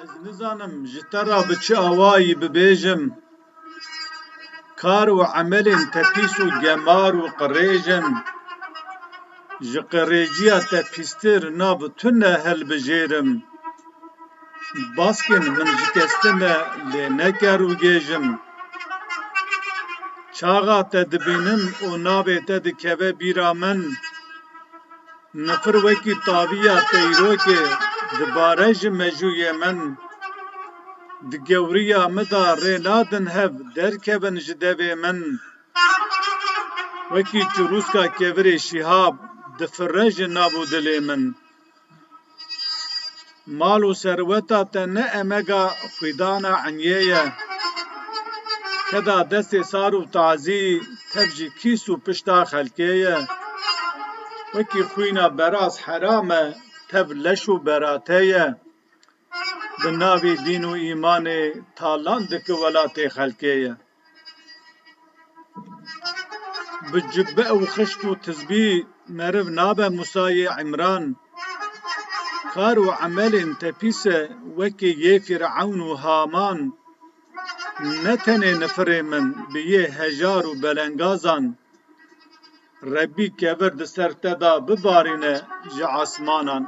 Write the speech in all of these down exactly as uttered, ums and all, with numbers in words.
Ez nizanim ji te re bi çi awayî bibêjim. Kar û emelên te pîs û gemar û qirêj in. Ji qirêjiya te pîstir nav tune hilbijêrim. Baskên min şikestine lê ne ker û gêj im. Çaxa te dibînim û navê te dikeve bîra min. Nifir wekî taviya peyrokê dibare ji mejûyê min. Di gewriya min de rê nadin hev derkevin ji devê min. Wekî çirûska kevirê şîhab difire ji nav û dilê min. Mal û serweta te ne emega xwîdana enyê ye. Keda destê sar û tazî tev ji kîs û pişta xelkê ye. Wekî xwîna beraz heram e, tev leş û bera te ye. Bi navê dîn û îmanê talan dike welatê xelkê ye. Bi cibbe û xişt û tizbî meriv nabe Musayê Îmran. Kar û emelên te pîs e wekî yê Fîrewn û Haman. Ne tenê nifirê min bi yê hejar û belengazan. Rebbî kevir di ser te de bibarîne ji asmanan.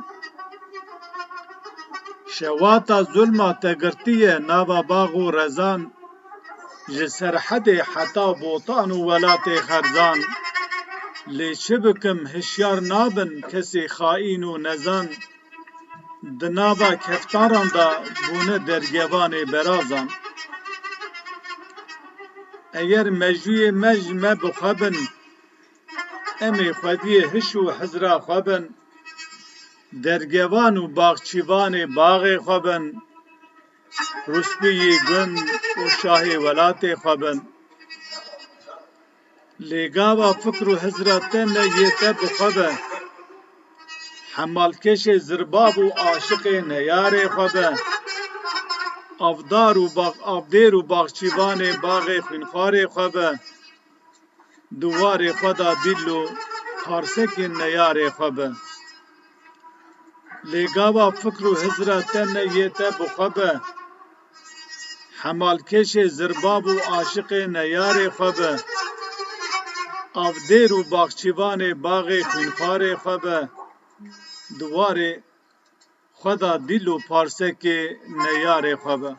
Şewata zulma te girtiye nava bax û rezan, ji Serhedê heta Botan û welatê Xerzan. Lê çi bikim, hişyar nabin kesê xaîn û nezan. Di nava keftaran de bûne dergevanê berazan. Eger mejûyê me ji me bi xwe bin, em ê xwediyê hiş û hizra xwe bin. Dergevan û baxçîvanê baxê xwe bin. Rûspiyê gund û şahê welatê xwe bin. Lê gava fikr û hizra te ne yê te bi xwe be. Hemalkêşê zirbab û aşiqê neyarê xwe be. Avdar û bax-, avdêr û baxçîvanê baxê xwînxwarê xwe be. Di warê xwe de dîl û parsekên neyarê xwe be. Lê gava fikr û hizra te ne yê te bi xwe be. Hemalkêşê zirbab û aşiqê neyarê xwe be. Avdêr û baxçîvanê baxê xwînxwarê xwe be. Di warê xwe de dîl û parsekê neyarê xwe be.